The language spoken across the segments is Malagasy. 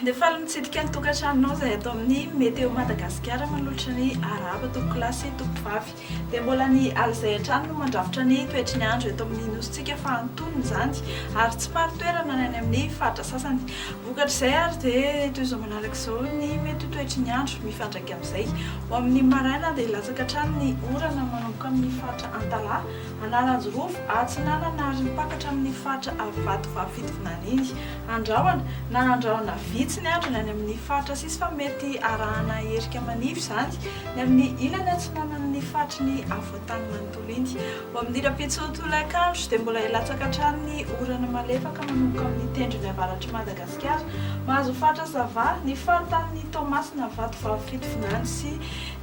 Dia faly mitsidika ny tokantranonao izay ato amin'ny Météo Madagasikara manolotra ny arahaba tompokolahy sy tompokovavy. Dia mbola ny alizay hatrany no mandrafitra ny toetry ny andro eto amin'ny nosintsika fa antonony izany ary tsy marin-toerana ny any amin'ny faritra sasany. Vokatr'izay ary dia toy izao manaraka izao ny mety ho toetry ny andro mifandraika amin'izay. Ho amin'ny maraina dia hilatsaka hatrany ny orana manomboka amin'ny faritra Antalaha, Analanjirofo, Atsinanana ary mipaka hatramin'ny faritra Vatovavy Fitovinany iny. Andrahona na andrahona vitsy ny androny any amin'ny faritra sisa fa mety arahana erika manify izany ny amin'ny ilany atsinanan'ny faritry ny afovoantany manontolo iny. Ho amin'ny rahampitso tolakandro dia mbola hilatsaka hatrany ny orana malefaka manomboka amin'ny tendrony avaratr'i Madagasikara, mahazo faritra Sava, ny faritanin'i Toamasina, Vatovavy Fitovinany sy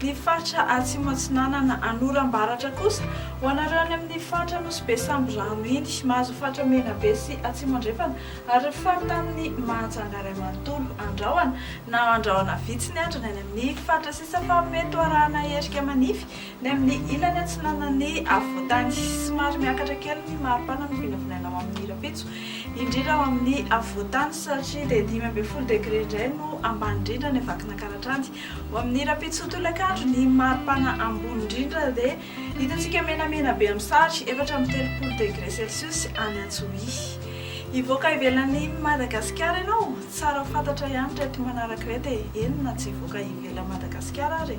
ny faritra Atsimo Atsinanana. Anoram-baratra kosa ho anareo any amin'ny faritra Nosy Be Sambirano iny, mahazo faritra Menabe sy Atsimo Andrefana ary ny faritanin'i Mahajanga iray manontolo. Andrahona na andrahona vitsy ny androny any amin'ny faritra sisa fa mety ho arahana erika manify ny amin'ny ilany atsinanan'ny afovoantany. Somary miakatra kely ny maripana no vinavinaina ho amin'ny rahampitso, indrindra ao amin'ny afovoantany satria dia 15 degre indray no ambany indrindra any Vakinankaratra any. Ho amin'ny rahampitso tolakandro ny maripana ambony indrindra dia Hitantsika menamena be amin'ny sary, 34 degré celsius any Antsohihy. Hivoaka ivelan'i Madagasikara ianao? Tsara ho fantatra ihany ireto manaraka ireto e! Eny na tsy hivoaka ivelan'i Madagasikara ary e!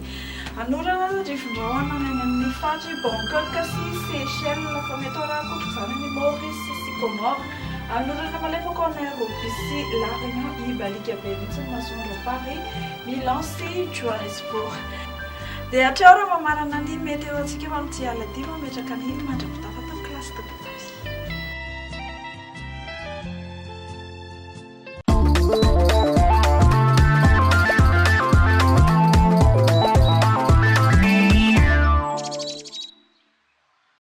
Anorana rivo-drahona any amin'ny faritr'i Bangkok sy Seychelles, fa mety ho arahako izany any Maurice sy Comores. Anorana malefaka ao Nairobi sy La Réunion, hibaliaka be mihitsy ny masoandro ao Paris, Milan sy Johannesburg. Dia hatreo raha mamarana ny météo antsika fa amin'ity alina ity mametraka ny mandra-pitafa.